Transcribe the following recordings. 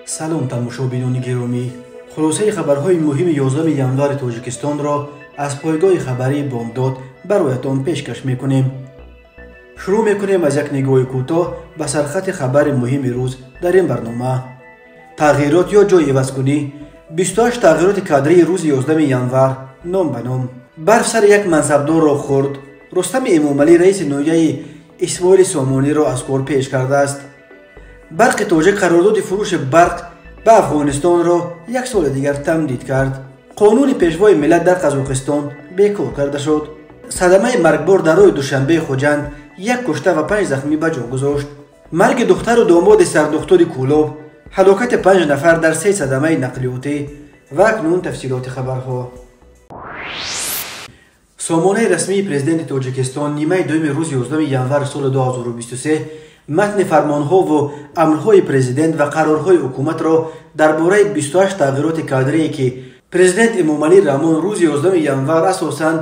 Салом, тамошобинони гиромӣ. Хулосаи хабарҳои муҳими 11 январи Тоҷикистонро аз пойгоҳи хабарии Бомдод бароятон пешкаш мекунем. Шурӯъ мекунем аз як нигоҳи кӯтоҳ ба сархати хабари муҳими рӯз дар ин барнома. Тағйирот ё ҷой ивазкунӣ. 28 тағйироти кадрии рӯзи 11 январ ном ба ном. Барф сари як мансабдорро хӯрд. Рустами Эмомалӣ раиси ноҳияи Исмоили Сомониро аз кор пеш кардааст. Барқи тоҷик қарордоди фурӯши барқ ба Афғонистонро як соли дигар тамдид кард. Қонуни пешвои миллат дар Қазоқистон бекор карда шуд. Садамаи маргбор дар роҳи Душанбеи Хуҷанд як кушта ва 5 захмӣ ба ҷо гузошт. Марги духтару домоди сардухтури Кӯлоб, ҳалокати 5 нафар дар 3 садамаи нақлиётӣ ва акнун тафсилоти хабарҳо. Сомонаи расмии президенти Тоҷикистон нимаи дуюми рӯзи 11 январи соли 2023 матни фармонҳову амрҳои президент ва қарорҳои ҳукуматро дар бораи 28 тағйироти кадрие, ки президент Эмомалӣ Раҳмон рӯзи 11 январ асосан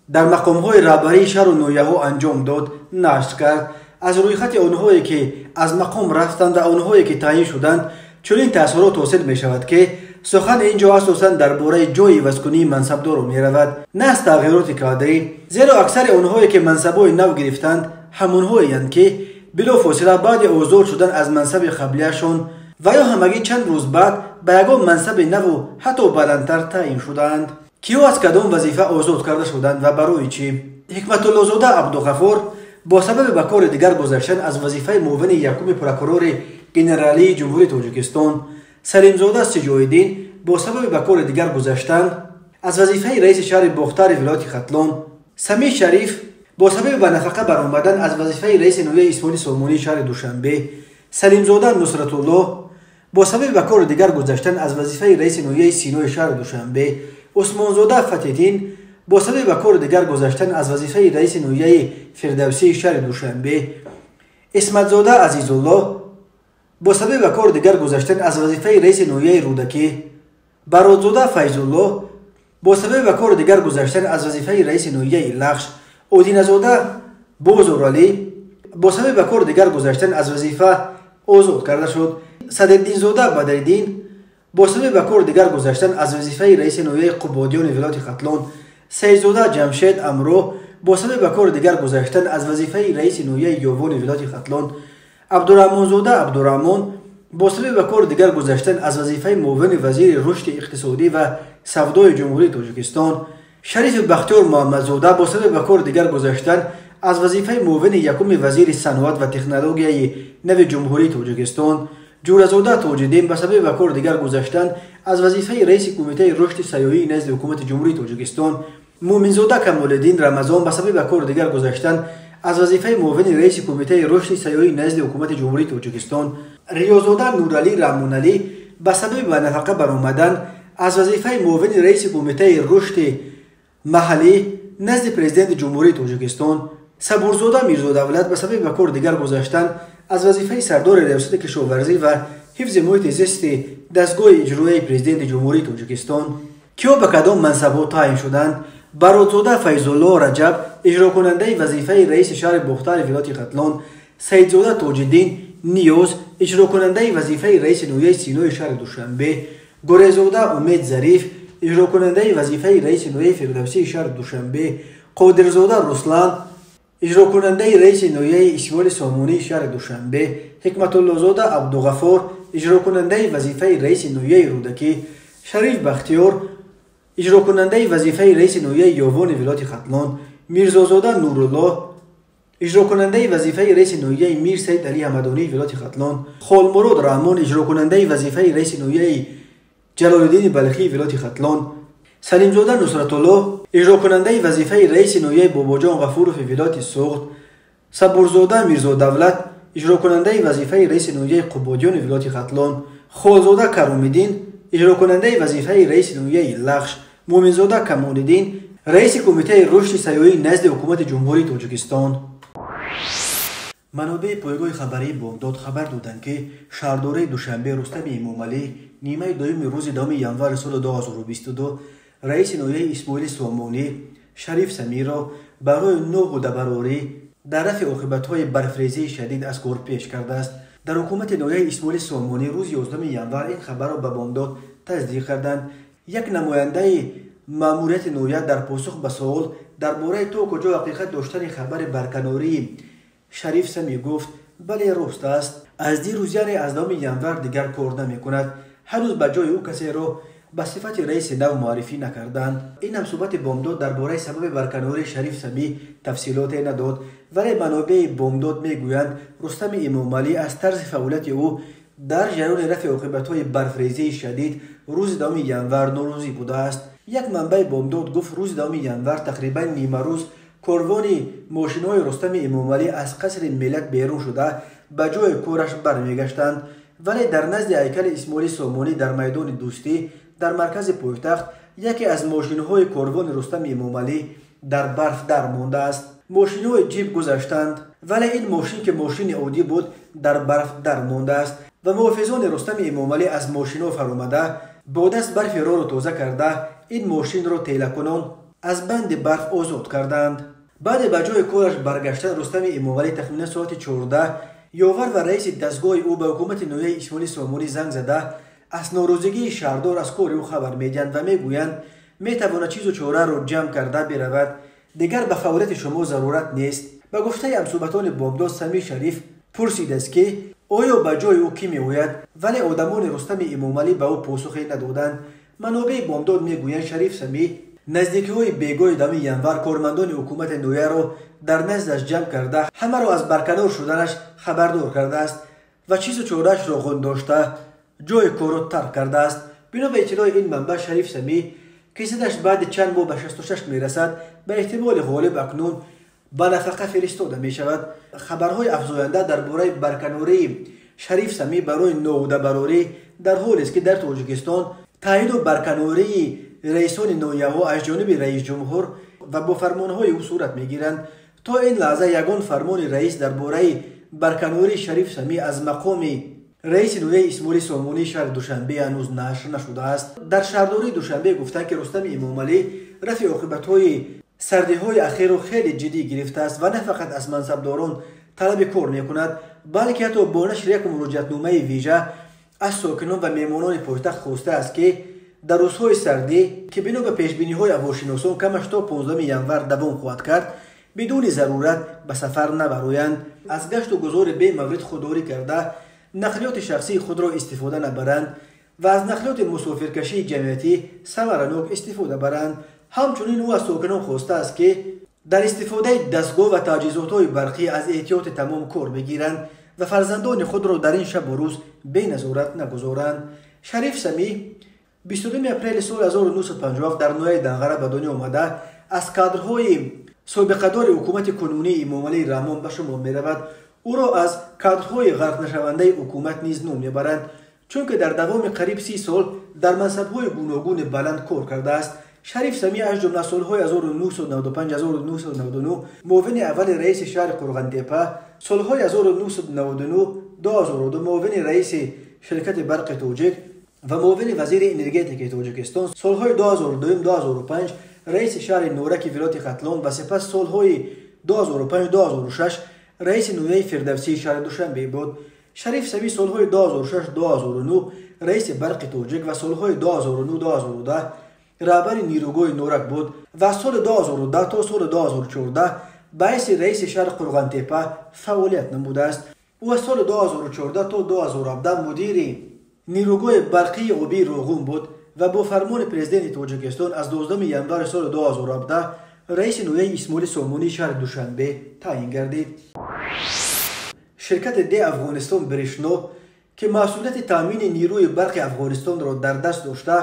дар мақомҳои раҳбарии шаҳру ноҳияҳо анҷом дод, нашр кард. Аз рӯйхати онҳое, ки аз мақом рафтанд ва онҳое, ки таъин шуданд, чунин таассурот ҳосил мешавад, ки сухан ин ҷо асосан дар бораи ҷойи ивазкунии мансабдорро меравад, на аз тағйироти кадрӣ, зеро аксари онҳое, ки мансабҳои нав гирифтанд, ҳамонҳоеянд, ки билофосила баъди озод шудан аз мансаби қаблияшон ва ё ҳамагӣ чанд рӯз баъд ба ягон мансаби наву ҳатто баландтар таъин шудаанд. Киҳо аз кадом вазифа озод карда шуданд ва барои чӣ? Ҳикматуллозода Абдуғафур бо сабаби ба кори дигар гузаштан аз вазифаи муовини якуми прокурори генералии Ҷумҳурии Тоҷикистон, Салимзода Сиҷоиддин бо сабаби ба кори дигар гузаштан аз вазифаи раиси шаҳри Бохтари вилояти Хатлон, Самир Шариф бо сабаби ба нафақа баромадан аз вазифаи раиси ноҳияи Исмоили Сомонии шаҳри Душанбе, Салимзода Нусратуллоҳ бо сабаби ба кори дигар гузаштан аз вазифаи раиси ноҳияи Синои шаҳри Душанбе, Усмонзода Фатҳиддин бо сабаби ба кори дигар гузаштан аз вазифаи раиси ноҳияи Фирдавсии шаҳри Душанбе, Исматзода Азизуллоҳ бо сабаби ба кори дигар гузаштан аз вазифаи раиси ноҳияи Рӯдакӣ, Бародзода Файзуллоҳ бо сабаби ба кори дигар гузаштан аз вазифаи раиси ноҳияи Лахш, Одиназода Бозоралӣ бо сабаби ба кори дигар гузаштан аз вазифа озод карда шуд. Садриддинзода Бадриддин бо сабаби ба кори дигар гузаштан аз вазифаи раиси ноҳияи Қубодиёни вилояти Хатлон, Сайидзода Ҷамшед Амро бо сабаби ба кори дигар гузаштан аз вазифаи раиси ноҳияи Ёвони вилояти Хатлон, Абдураҳмонзода Абдураҳмон бо сабаби ба кори дигар гузаштан аз вазифаи муовини вазири рушди иқтисодӣ ва савдои Ҷумҳурии Тоҷикистон, Шарифи Бахтиёр Муҳаммадзода бо сабаби ба кори дигар гузаштан аз вазифаи муовини якуми вазири саноат ва технологияи нави Ҷумҳурии Тоҷикистон, Ҷӯразода Тоҷиддин ба сабаби ба кори дигар гузаштан аз вазифаи раиси кумитаи рушди сайёҳии назди ҳукумати Ҷумҳурии Тоҷикистон, Муъминзода Камолиддин Рамазон ба сабаби ба кори дигар гузаштан аз вазифаи муовини раиси кумитаи рушди сайёҳии назди ҳукумати Ҷумҳурии Тоҷикистон, Риёзода Нуралӣ Раҳмоналӣ ба сабаби ба нафақа баромадан аз вазифаи муовини раиси кумитаи рушди маҳаллӣ назди президенти Ҷумҳурии Тоҷикистон, Сабурзода Мирзодавлат ба сабаби ба кори дигар гузаштан аз вазифаи сардори риёсати кишоварзӣ ва ҳифзи муҳити зисти дастгоҳи иҷроияи президенти Ҷумҳурии Тоҷикистон. Киҳо ба кадом мансабҳо таъин шуданд? Бародзода Файзуллоҳ Раҷаб иҷрокунандаи вазифаи раиси шаҳри Бохтари вилояти Хатлон, Саидзода Тоҷиддин Ниёз иҷрокунандаи вазифаи раиси ноҳияи Синои шаҳри Душанбе, Гурезода Умед Зариф иҷрокунандаи вазифаи раиси ноҳияи Фирдавсии шаҳри Душанбе, Қодирзода Руслан иҷрокунандаи раиси ноҳияи Исмоили Сомонии шаҳри Душанбе, Ҳикматуллозода Абдуғафор иҷрокунандаи вазифаи раиси ноҳияи Рӯдакӣ, Шариф Бахтиёр иҷрокунандаи вазифаи раиси ноҳияи Ёвони вилояти Хатлон, Мирзозода Нуруллоҳ иҷрокунандаи вазифаи раиси ноҳияи Мир Саид Алӣ Ҳамадонии вилояти Хатлон, Холмурод Раҳмон иҷрокунандаи вазифаи раиси ноҳияи Ҷалолиддини Балхии вилояти Хатлон, Салимзода Нусратуллоҳ иҷрокунандаи вазифаи раиси ноҳияи Бобоҷон Ғафурови вилояти Суғд, Сабурзода Мирзодавлат иҷрокунандаи вазифаи раиси ноҳияи Қубодиёни вилояти Хатлон, Холзода Каромиддин иҷрокунандаи вазифаи раиси ноҳияи Лахш, Муъминзода Камолиддин раиси кумитаи рушди сайёҳӣ назди ҳукумати Ҷумҳурии Тоҷикистон. Манобеи пойгоҳи хабарии Бомдод хабар доданд, ки шаҳрдории Душанбе Рустами Эмомалӣ нимаи дуюми рӯзи 10 январи соли 2022 раиси ноҳияи Исмоили Сомонӣ Шариф Самирро барои нӯҳ ҳудабарорӣ дар рафъи оқибатҳои барфрезии шадид аз кор пеш кардааст. Дар ҳукумати ноҳияи Исмоили Сомонӣ рӯзи 11 январ ин хабарро ба Бомдод тасдиқ карданд. Як намояндаи маъмурияти ноҳия дар посух ба суол дар бораи то куҷо ҳақиқат доштани хабари барканории Шариф Самӣ гуфт: бале, рост аст. Аз дирӯз, яъне аз 10 январ, дигар кор намекунад. Ҳанӯз ба ҷои ӯ касеро ба сифати раиси нав муаррифӣ накарданд. Ин ҳамсӯҳбати Бомдод дар бораи сабаби барканории Шариф Самӣ тафсилоте надод, вале манобеи Бомдод мегӯянд, Рустами Эмомалӣ аз тарзи фаъолияти ӯ дар ҷараёни рафъи оқибатҳои барфрезии шадид рӯзи 10 январ норозӣ будааст. Як манбаи Бомдод гуфт, рӯзи 10 январ тақрибан нимарӯз корвони мошинҳои Рустами Эмомалӣ аз қасри миллат берун шуда ба ҷои кораш бармегаштанд, вале дар назди ҳайкали Исмоили Сомонӣ дар майдони Дӯстӣ дар маркази пойтахт яке аз мошинҳои корвони Рустами Эмомалӣ дар барф дар мондааст. Мошинҳои ҷип гузаштанд, вале ин мошин, ки мошини оддӣ буд, дар барф дар мондааст ва муҳофизони Рустами Эмомалӣ аз мошинҳо фаромада бо даст барфи роҳро тоза карда ин мошинро телакунон аз банди барф озод карданд. Баъде ба ҷои кораш баргаштан Рустами Эмомалӣ тахминан соати 14 ёвар ва раиси дастгоҳи ӯ ба ҳукумати ноҳияи Исмоили Сомонӣ занг зада аз норозигии шаҳрдор аз кори ӯ хабар медиҳанд ва мегӯянд, метавонад чизу чораро ҷамъ карда биравад, дигар ба фаъолияти шумо зарурат нест. Ба гуфтаи ҳамсӯҳбатони Бомдод, Самӣ Шариф пурсидааст, ки оё ба ҷои ӯ кӣ меояд, вале одамони Рустами Эмомалӣ ба ӯ посухе надоданд. Манобеи Бомдод мегӯянд, Шариф Самӣ наздикиҳои бегоҳи 10 январ кормандони ҳукумати ноҳияро дар наздаш ҷамъ карда ҳамаро аз барканор шуданаш хабардор кардааст ва чизу чораашро ғун дошта ҷои корро тарк кардааст. Бино ба иттилои ин манбаъ, Шариф Самӣ, ки синнаш баъди чанд моҳ ба 66 мерасад, ба эҳтимоли ғолиб акнун ба нафақа фиристода мешавад. Хабарҳои афзоянда дар бораи барканории Шариф Самӣ барои ноҳудабарорӣ дар ҳолест, ки дар Тоҷикистон таъйину барканории раисони ноҳияҳо аз ҷониби раисҷумҳур ва бо фармонҳои ӯ сурат мегиранд. То ин лаҳза ягон фармони раис дар бораи барканории Шариф Самӣ аз мақоми раиси ноҳияи Исмоили Сомонии шаҳри Душанбе ҳанӯз нашр нашудааст. Дар шаҳрдории Душанбе гуфтанд, ки Рустами Эмомалӣ рафъи оқибатҳои сардиҳои ахирро хеле ҷиддӣ гирифтааст ва на фақат аз мансабдорон талаби кор мекунад, балки ҳатто бо нашри як муроҷиатномаи вижа аз сокинон ва меҳмонони пойтахт хостааст, ки дар рӯзҳои сардӣ, ки бино ба пешбиниҳои ҳавошиносон камаш то 15 январ давом хоҳад кард, бидуни зарурат ба сафар набароянд, аз гашту гузори бемаврид худдорӣ карда нақлиёти шахсии худро истифода набаранд ва аз нақлиёти мусофиркашии ҷамъиятӣ самаранок истифода баранд. Ҳамчунин ӯ аз сокинон хостааст, ки дар истифодаи дастгоҳ ва таҷҳизотҳои барқӣ аз эҳтиёти тамом кор бигиранд ва фарзандони худро дар ин шабу рӯз беназорат нагузоранд. Шариф Самӣ 22 апрели соли 1957 дар ноҳияи Данғара ба дунё омада аз кадрҳои собиқадори ҳукумати кунунии Эмомалӣ Раҳмон ба шумор меравад. Ӯро аз кадрҳои ғарқнашавандаи ҳукумат низ ном мебаранд, чунки дар давоми қариб 30 сол дар мансабҳои гуногуни баланд кор кардааст. Шариф Самӣ аз ҷумла солҳои 1995-1999 муовини аввали раиси шаҳри Қурғонтеппа, солҳои 1999-2002 муовини раиси ширкати барқи тоҷик ва муовини вазири энергетикаи Тоҷикистон, солҳои 2002-2005 раиси шаҳри Нораки вилояти Хатлон ва сипас солҳои 2005-2006 раиси ноҳияи Фирдавсии шаҳри Душанбе буд. Шариф Самӣ солҳои 2006-2009 раиси барқи тоҷик ва солҳои 2009-2010 раҳбари нерӯгоҳи Норак буд ва аз соли 2010 то соли 2014 ба ҳайси раиси шаҳри Қурғонтеппа фаъолият намудааст. Ӯ аз соли 2014 то 2017 мудири нерӯгоҳи барқии обии Роғун буд ва бо фармони президенти Тоҷикистон аз 12 январи соли 2017 раиси ноҳияи Исмоили Сомонии шаҳри Душанбе таъйин гардид. Ширкати Д Афғонистон Брешно, ки масъулияти таъмини нерӯи барқи Афғонистонро дар даст дошта,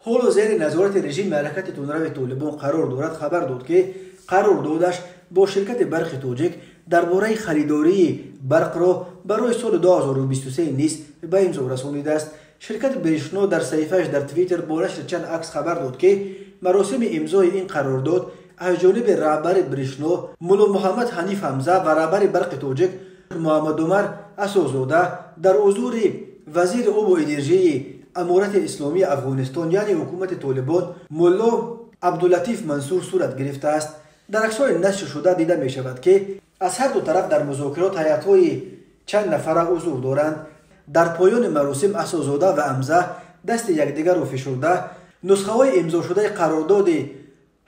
ҳоло зери назорати режими ҳаракати тундрави Толибон қарор дорад, хабар дод, ки қарордодаш бо ширкати барқи тоҷик дар бораи харидории барқро барои соли 2023 низ ба имзо расонидааст. Ширкати Брешно дар саҳифааш дар Твиттер бо нашри чанд акс хабар дод, ки маросими имзои ин қарордод аз ҷониби раҳбари Брешно Мулло Муҳаммад Ҳаниф Ҳамза ва раҳбари барқи тоҷик Муҳаммадумар Асозода дар ҳузури вазири обу энержии Аморати Исломии Афғонистон, яъне ҳукумати Толибон, Мулло Абдулатиф Мансур сурат гирифтааст. Дар аксҳои нашр шуда дида мешавад, ки аз ҳар ду тараф дар музокирот ҳайатҳои чанд нафара ҳузур доранд. Дар поёни маросим Асозода ва Амза дасти якдигарро фишурда, нусхаҳои имзошудаи қарордоди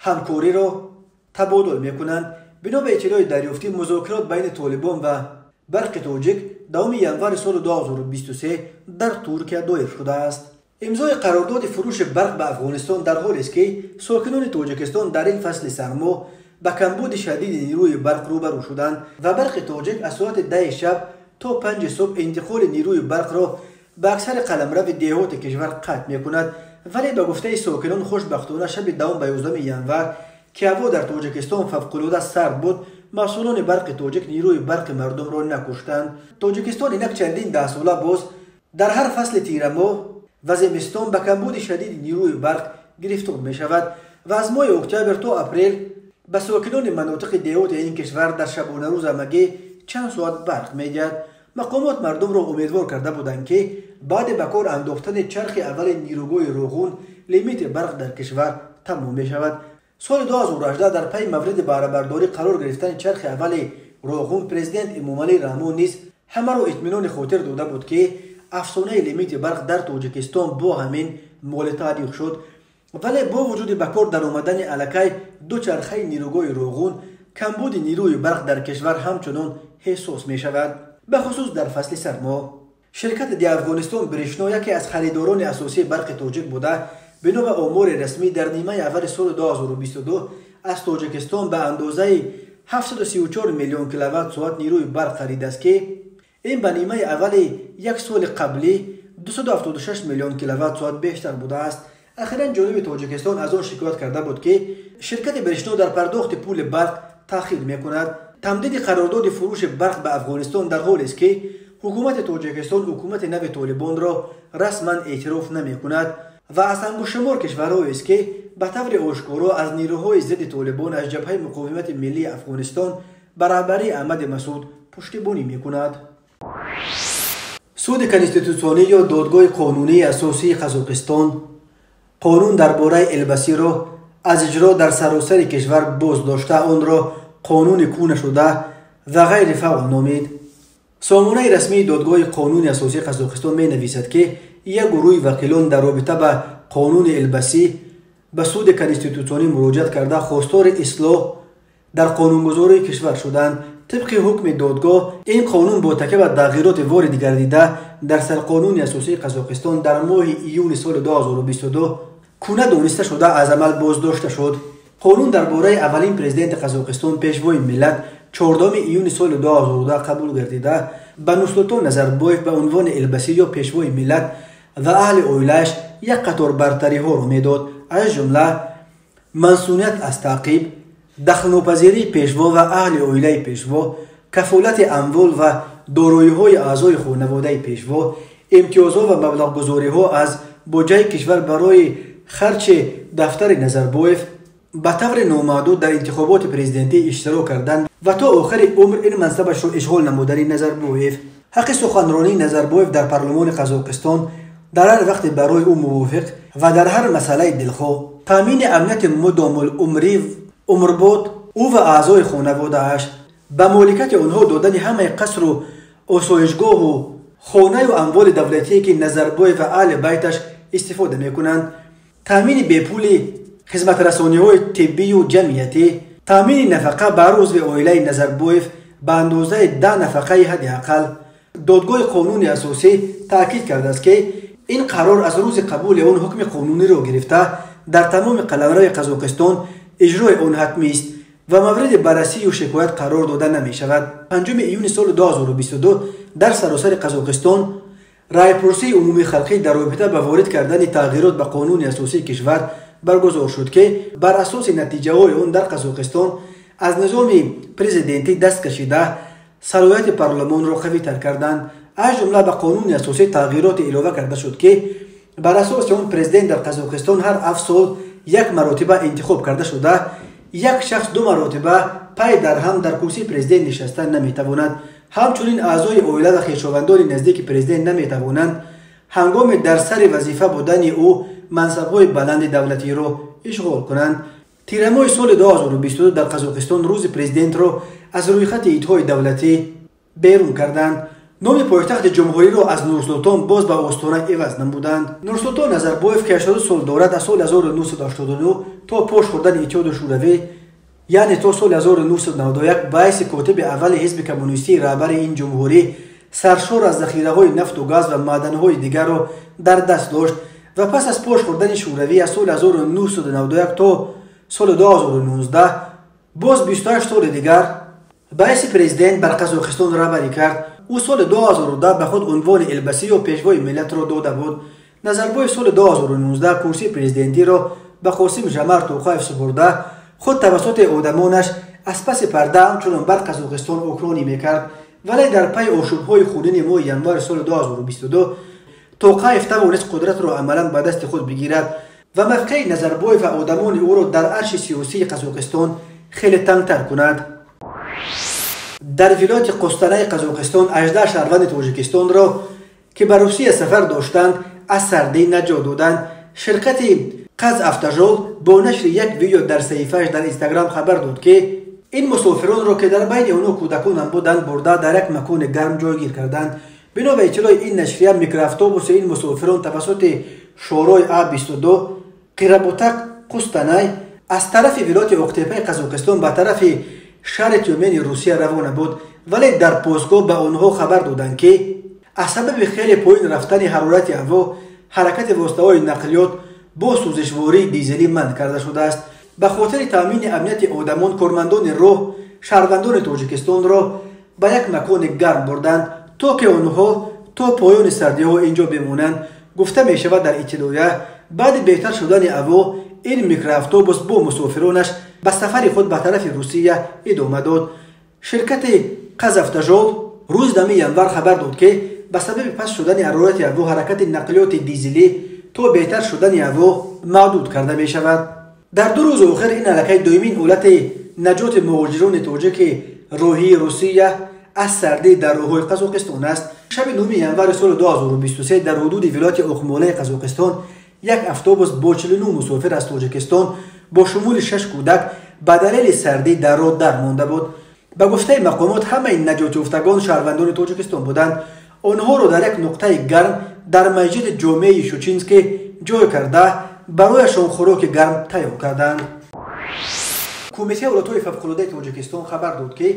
ҳамкориро табодул мекунанд. Бино ба иттилои дарёфтӣ, музокирот байни Толибон ва Барқи Тоҷик 10 январи соли 2023 дар Туркия доир шудааст. Имзои қарордоди фурӯши барқ ба Афғонистон дар ҳолест, ки сокинони Тоҷикистон дар ин фасли сармо ба камбуди шадиди нерӯи барқ рӯбарӯ шуданд ва Барқи Тоҷик аз соати 10 шаб то 5 субҳ интиқоли нерӯи барқро ба аксари қаламрави деҳоти кишвар қатъ мекунад. Вале ба гуфтаи сокинон, хушбахтона шаби 10 ба 11 январ, ки ҳаво дар Тоҷикистон фавқулода сард буд, масъулони Барқи Тоҷик нерӯи барқи мардумро накуштанд. Тоҷикистон инак чандин даҳсола боз дар ҳар фасли тирамоҳ ва зимистон ба камбуди шадиди нерӯи барқ гирифтор мешавад ва аз моҳи октябр то апрел ба сокинони манотиқи деҳоти ин кишвар дар шабонарӯз ҳамагӣ чанд соат барқ медиҳад. Мақомот мардумро умедвор карда буданд, ки баъди ба кор андохтани чархи аввали нерӯгоҳи Роғун лимити барқ дар кишвар тамом мешавад. Соли 2018 дар пайи мавриди баҳрабардорӣ қарор гирифтани чархи аввали Роғун президент Эмомалӣ Раҳмон низ ҳамаро итминони хотир дода буд, ки афсонаи лимити барқ дар Тоҷикистон бо ҳамин моли таърих шуд. Вале бо вуҷуди ба кор даромадани аллакай ду чархаи нерӯгоҳи Роғун, камбуди нерӯи барқ дар кишвар ҳамчунон ҳиссос мешавад, бахусус дар фасли сармо. Ширкати Ди Афғонистон Брешно яке аз харидорони асосии Барқи Тоҷик буда, бино ба омори расмӣ дар нимаи аввали соли 2022 аз Тоҷикистон ба андозаи 734 миллион киловатт соат нерӯи барқ харидааст, ки ин ба нимаи аввали як соли қаблӣ 276 миллион киловатт соат бештар будааст. Ахиран ҷониби Тоҷикистон аз он шикоят карда буд, ки ширкати Брешно дар пардохти пули барқ таъхир мекунад. Тамдиди қарордоди фурӯши барқ ба Афғонистон дар ҳолест, ки ҳукумати Тоҷикистон ҳукумати нави Толибонро расман эътироф намекунад ва аз ангуштшумор кишварҳоест, ки ба таври ошкоро аз нерӯҳои зидди Толибон аз Ҷабҳаи муқовимати миллии Афғонистон ба раҳбарии Аҳмади Масуд пуштибонӣ мекунад. Суди конститутсионӣ ё Додгоҳи қонунии асосии Қазоқистон қонун дар бораи элбасиро аз иҷро дар саросари кишвар боз дошта, онро қонуни кӯна шуда ва ғайрифаъол номид. Сомонаи расмии Додгоҳи қонуни асосии Қазоқистон менависад, ки як гурӯҳи вакилон дар робита ба қонуни элбасӣ ба суди конститутсионӣ муроҷиат карда, хостори ислоҳ дар қонунгузории кишвар шуданд. Тибқи ҳукми додгоҳ, ин қонун бо такя ба тағйироти ворид гардида дар сарқонуни асосии Қазоқистон дар моҳи июни соли 2022 кӯна дониста шуда, аз амал боздошта шуд. Қонун дар бораи аввалин президенти Қазоқистон, пешвои миллат, 14 июни соли 2010 қабул гардида, ба Нурсултон Назарбоев ба унвони элбасӣ ё пешвои миллат ва аҳли оилааш як қатор бартариҳоро медод, аз ҷумла мансуният аз таъқиб, дахлнопазирии пешво ва аҳли оилаи пешво, кафолати амвол ва дороиҳои аъзои хонаводаи пешво, имтиёзҳо ва маблағгузориҳо аз буҷаи кишвар барои харчи дафтари Назарбоев, ба таври номаҳдуд дар интихоботи президентӣ иштирок кардан ва то охири умр ин мансабашро ишғол намудани Назарбоев. Ҳаққи суханронии Назарбоев дар парлумони Қазоқистон дар ҳар вақте барои ӯ мувофиқ ва дар ҳар масъалаи дилхоҳ, таъмини амнияти мудомулумрӣ умрбод ӯ ва аъзои хонаводааш, ба моликати онҳо додани ҳамаи қасру осоишгоҳу хонаю амволи давлатие, ки Назарбоев ва аҳли байташ истифода мекунанд, таъмини бепули хизматрасониҳои тиббию ҷамъиятӣ, таъмини нафақа ба ҳар узви оилаи Назарбоев ба андозаи 10 нафақаи ҳадди ақал. Додгоҳи қонуни асосӣ таъкид кардааст, ки ин қарор аз рӯзи қабули он ҳукми қонуниро гирифта, дар тамоми қаламрави Қазоқистон иҷрои он ҳатмист ва мавриди баррасию шикоят қарор дода намешавад. 5 июни соли 2022 дар саросари Қазоқистон раъйпурсии умумихалқӣ дар робита ба ворид кардани тағйирот ба қонуни асосии кишвар баргузор шуд, ки бар асоси натиҷаҳои он дар Қазоқистон аз низоми президентӣ даст кашида, салоҳияти парлумонро қавитар карданд. Аз ҷумла ба қонуни асосӣ тағйироте илова карда шуд, ки бар асоси он президент дар Қазоқистон ҳар 7 сол як маротиба интихоб карда шуда, як шахс ду маротиба пай дар ҳам дар курсии президент нишаста наметавонад. Ҳамчунин аъзои оила ва хешовандони наздики президент наметавонанд ҳангоми дар сари вазифа будани ӯ мансабҳои баланди давлатиро ишғол кунанд. Тирамоҳи соли 2022 дар Қазоқистон рӯзи президентро аз рӯйхати идҳои давлатӣ берун карданд. Номи пойтахти ҷумҳуриро аз Нурсултон боз ба Остона иваз намуданд. Нурсултон Назарбоев, ки 82 сол дорад, аз соли 1989 то пош хӯрдани Иттиҳоди Шӯравӣ, яъне то соли 1991, ба ҳайси котиби аввали ҳизби коммунистии раҳбари ин ҷумҳурӣ саршор аз захираҳои нафту газ ва маъданҳои дигарро дар даст дошт ва пас аз пош хӯрдани Шӯравӣ аз соли 1991 то соли 2019 боз 28 соли дигар ба ҳайси президент бар Қазоқистон раҳбарӣ кард. Ӯ соли 2010 ба худ унвони элбасӣ ё пешвои миллатро дода буд. Назарбоев соли 2019 курсии президентиро ба Қосим Жамар Тоқаев супурда, худ тавассути одамонаш аз паси парда ҳамчунон бар Қазоқистон ҳукмронӣ мекард. Вале дар пайи ошӯбҳои хунини моҳи январи соли 2022 Тоқаев тавонист қудратро амалан ба дасти худ бигирад ва мавқеи Назарбоев ва одамони ӯро дар арши сиёсии Қазоқистон хеле тангтар кунад. Дар вилояти Қустанаи Қазоқистон 18 шаҳрванди Тоҷикистонро, ки ба Русия сафар доштанд, аз сардӣ наҷот доданд. Ширкати Қазавтожол бо нашри як видео дар саҳифааш дар Инстаграм хабар дод, ки ин мусофиронро, ки дар байни онҳо кӯдаконам буданд, бурда дар як макони гарм ҷойгир карданд. Бино ба иттилои ин нашрия, микроавтобуси ин мусофирон тавассути шоҳрои А22 Қиработак Қустанай аз тарафи вилояти Оқтепаи Қазоқистон ба тарафи шаҳри Тюмени Русия равона буд, вале дар постгоҳ ба онҳо хабар доданд, ки аз сабаби хеле поин рафтани ҳарорати ҳаво ҳаракати воситаҳои нақлиёт бо сӯзишвории дизелӣ манъ карда шудааст. Ба хотири таъмини амнияти одамон, кормандони роҳ шаҳрвандони Тоҷикистонро ба як макони гарм бурданд, то ки онҳо то поёни сардиҳо инҷо бимонанд. Гуфта мешавад дар иттилоя, баъди беҳтар шудани ҳаво ин микроавтобус бо мусофиронаш ба сафари худ ба тарафи Русия идома дод. Ширкати Қазавтожол рӯзи 10 январ хабар дод, ки ба сабаби паст шудани ҳарорати ҳаво ҳаракати нақлиёти дизелӣ то беҳтар шудани ҳаво маҳдуд карда мешавад. Дар ду рӯзи охир ин аллакай дуюмин ҳолати наҷоти муҳоҷирони тоҷики роҳии Русия аз сардӣ дар роҳҳои Қазоқистон аст. Шаби 9 январи соли 2023 дар ҳудуди вилояти Оқмолаи Қазоқистон як автобус бо 49 мусофир аз Тоҷикистон бо шумули 6 кӯдак ба далели сардӣ дар роҳ дар монда буд. Ба гуфтаи мақомот, ҳамаи наҷотёфтагон шаҳрвандони Тоҷикистон буданд. Онҳоро дар як нуқтаи гарм дар масҷиди ҷомеаи Шучинский ҷой карда, барояшон хӯроки гарм тайёр карданд. Кумитаи ҳолатҳои фавқулодаи Тоҷикистон хабар дод, ки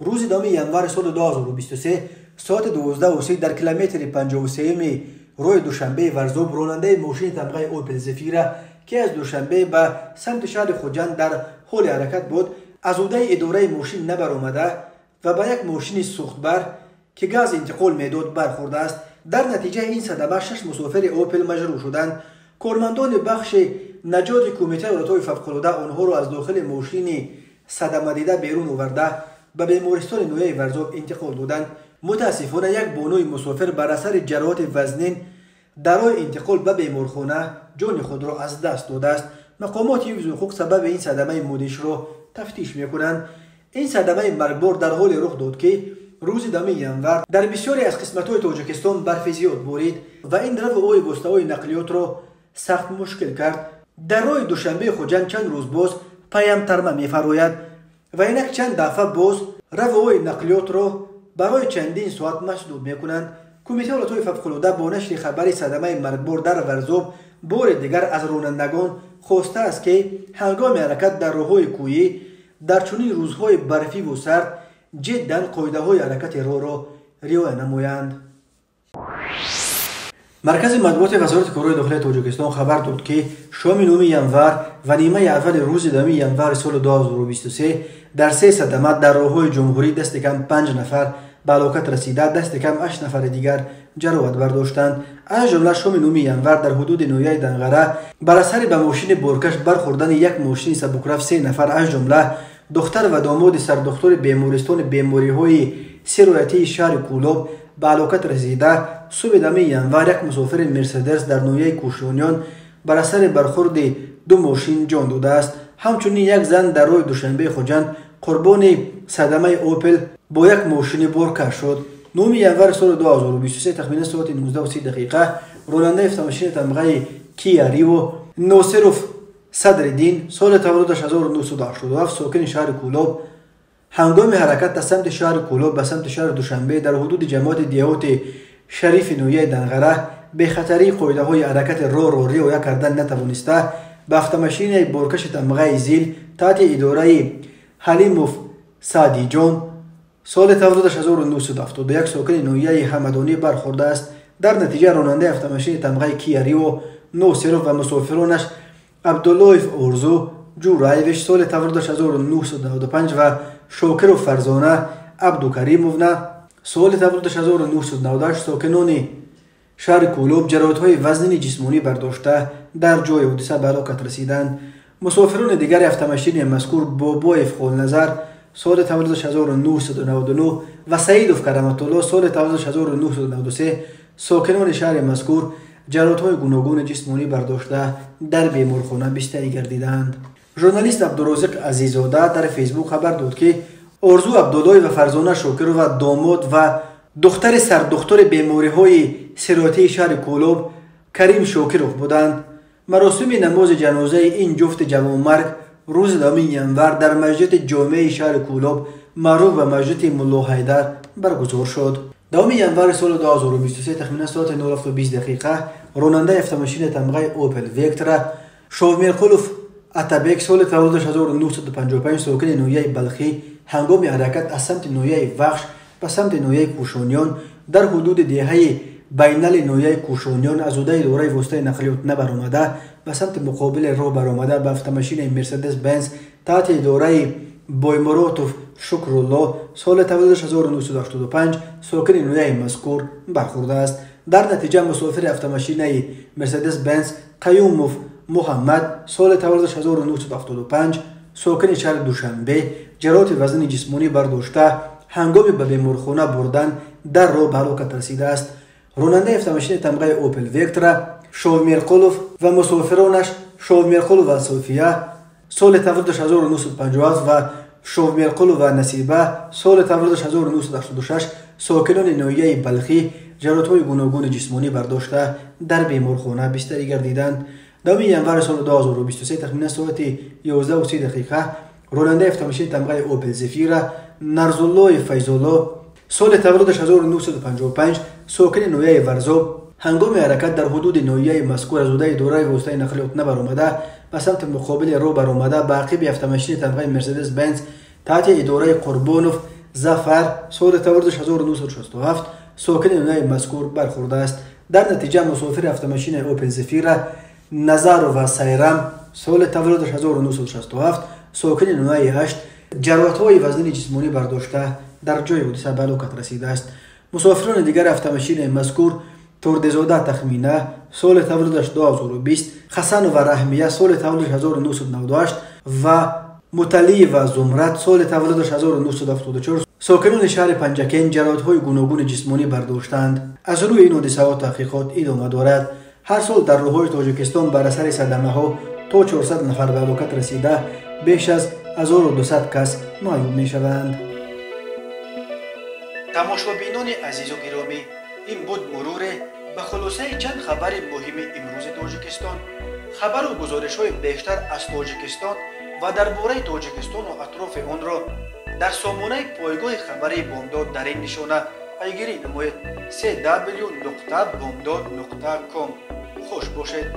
рӯзи 10 январи соли 2023 соати 12:30 дар километри 53-ми роҳи Душанбеи Варзоб ронандаи мошини тамғаи Опел Зефира, ки аз Душанбе ба самти шаҳри Хуҷанд дар ҳоли ҳаракат буд, аз ӯдаи идораи мошин набаромада ва ба як мошини сӯхтбар, ки газ интиқол медод, бархӯрдааст. Дар натиҷаи ин садама 6 мусофири Опел маҷрӯҳ шуданд. Кормандони бахши наҷоти Кумитаи ҳолатҳои фавқулода онҳоро аз дохили мошини садамадида берун оварда ба бемористони ноҳияи Варзоб интиқол доданд. Мутаассифона, як бонуи мусофир бар асари ҷароҳати вазнин дар роҳи интиқол ба беморхона ҷони худро аз даст додааст. Мақомоти ҳифзи ҳуқуқ сабаби ин садамаи мудҳишро тафтиш мекунанд. Ин садамаи маргбор дар ҳоле рух дод, ки рӯзи 10 январ дар бисёре аз қисматҳои Тоҷикистон барфи зиёд борид ва ин раву ои воситаҳои нақлиётро сахт мушкил кард. Дар роҳи Душанбеи Хуҷанд чанд рӯз боз паямтарма мефарояд ва инак чанд дафъа боз раву ои нақлиётро барои чандин соат масдуд мекунанд. Кумитаи ҳолатҳои фавқулода бо нашри хабари садамаи маргбор дар Варзоб бори дигар аз ронандагон хостааст, ки ҳангоми ҳаракат дар роҳҳои кӯҳӣ дар чунин рӯзҳои барфиву сард ҷиддан қоидаҳои ҳаракати роҳро риоя намоянд. Маркази матбуоти Вазорати корҳои дохилии Тоҷикистон хабар дод, ки шоми 9 январ ва нимаи аввали рӯзи 10 январи соли 2023 дар се садама дар роҳҳои ҷумҳурӣ дасти кам 5 нафар ба ҳалокат расида, дасти кам 8 нафари дигар ҷароҳат бардоштанд. Аз ҷумла шоми 9 январ дар ҳудуди ноҳияи Данғара бар асари ба мошини боркаш бархӯрдани як мошини сабукраф 3 нафар, аз ҷумла духтар ва домоди сардухтури бемористони бемориҳои сироятии шаҳри Кӯлоб ба ҳалокат расида, субҳи 10 январ як мусофири Мерседес дар ноҳияи Кӯшониён бар асари бархӯрди ду мошин ҷон додааст. Ҳамчунин як зан дар роҳи Душанбеи Хуҷанд қурбони садамаи Опел бо як мошини боркаш шуд. 9 январи соли 2023 тахминан соати 19:30 ронандаи автомошини тамғаи Кия Рио Носиров Садриддин, соли таваллудаш 1987, сокини шаҳри Кӯлоб, Ҳангоми ҳаракат аз самти шаҳри Кӯлоб ба самти шаҳри Душанбе дар ҳудуди ҷамоати деҳоти Шарифи ноҳияи Данғара бехатарии қоидаҳои ҳаракати роҳро риоя кардан натавониста, ба автомашинаи боркаши тамғаи ЗИЛ таҳти идораи Ҳалимов Саъдиҷон соли таваллудаш 1971 сокини ноҳияи Ҳамадонӣ бархӯрдааст. Дар натиҷа ронандаи автомашини тамғаи Кия Рио Носиров ва мусофиронаш Абдуллоев Орзу Ҷураевич соли таваллудаш 1995 ва Шокиров Фарзона Абдукаримовна соли таваллудаш 1998 сокинони шаҳри Кӯлоб ҷароҳатҳои вазнини ҷисмонӣ бардошта дар ҷои ҳодиса ба ҳалокат расиданд. Мусофирони дигари автомашини мазкур Бобоев Холназар соли таваллудаш 1999 ва Саидов Караматулло соли таваллудаш 1993 сокинони шаҳри мазкур ҷароҳатҳои гуногуни ҷисмонӣ бардошта дар беморхона бистарӣ гардиданд. Журналист Абдурозиқ Азиззода дар Фейсбук хабар дод, ки Орзу Абдуллоев ва Фарзона Шокирова домод ва духтари сардухтури бемориҳои сироятии шаҳри Кӯлоб Карим Шокиров буданд. Маросими намози ҷанозаи ин ҷуфти ҷавонмарг рӯзи 2 январ дар масҷиди ҷомеаи шаҳри Кӯлоб маъруф ба масҷиди Мулло Ҳайдар баргузор шуд. 2 январи соли 2023 тахминан соати 07:20 дақиқа ронандаи автомашини тамғаи Опел Вектра Шовмирқулов Атабек соли таваллудаш 1955 сокини ноҳияи Балхӣ ҳангоми ҳаракат аз самти ноҳияи Вахш ба самти ноҳияи Кӯшониён дар ҳудуди деҳаи Байнали ноҳияи Кӯшониён аз ҳудаи идораи воситаи нақлиёт набаромада ба самти муқобили роҳ баромада ба автомашинаи Мерседес Бенз таҳти идораи Боймуротов Шукрулло соли таваллудаш 1985 сокини ноҳияи мазкур бархӯрдааст. Дар натиҷа мусофири автомашинаи Мерседес Бенз Қаюмов Муҳаммад соли таваллудаш 1975 сокини шаҳри Душанбе ҷароҳати вазнини ҷисмонӣ бардошта ҳангоми ба беморхона бурдан дар роҳ ба ҳалокат расидааст. Ронандаи автомашини тамғаи Опел Вектра Шовмирқулов ва мусофиронаш Шовмирқулова София соли таваллудаш 1957 ва Шовмирқулова Насиба соли таваллудаш 1986 сокинони ноҳияи Балхӣ ҷароҳатҳои гуногуни ҷисмонӣ бардошта дар беморхона бистарӣ гардиданд. 2 январи соли 2023 тахминан соати 11:30 дақиқа ронандаи автомашини тамғаи Опел Зефира Нарзуллоев Файзулло соли таваллудаш 1955 сокини ноҳияи Варзоб ҳангоми ҳаракат дар ҳудуди ноҳияи мазкур аз ҳудаи идораи воситаи нақлиёт набаромада ба самти муқобили роҳ баромада ба ақиби автомашини тамғаи Мерседес Бенз таҳти идораи Қурбонов Зафар соли таваллудаш 1967 сокини ноҳияи мазкур бархӯрдааст. Дар натиҷа мусофири автомашинаи Опел Зефира Назарова Сайрам соли таваллудаш 1967 сокини ноҳияи 8 ҷароҳатҳои вазнини ҷисмонӣ бардошта дар ҷои ҳодиса ба ҳалокат расидааст. Мусофирони дигари автомашинаи мазкур Турдизода Тахмина соли таваллудаш 2020, Хасанова Раҳмия соли таваллудаш 1998 ва Муталиева Зумрад соли таваллудаш 1974 сокинони шаҳри Панҷакент ҷароҳатҳои гуногуни ҷисмонӣ бардоштанд. Аз рӯи ин ҳодисаҳо таҳқиқот идома дорад. Ҳар сол дар роҳҳои Тоҷикистон бар асари садамаҳо то 400 нафар ба ҳалокат расида, беш аз 1200 кас маъюб мешаванд. Тамошобинони азизу гиромӣ, ин буд муруре ба хулосаи чанд хабари муҳими имрӯзи Тоҷикистон. Хабару гузоришҳои бештар аз Тоҷикистон ва дар бораи Тоҷикистону атрофи онро дар сомонаи пойгоҳи хабарии Бомдод дар ин нишона пайгирӣ намоед: cw.bomdod.com. Хуш бошед.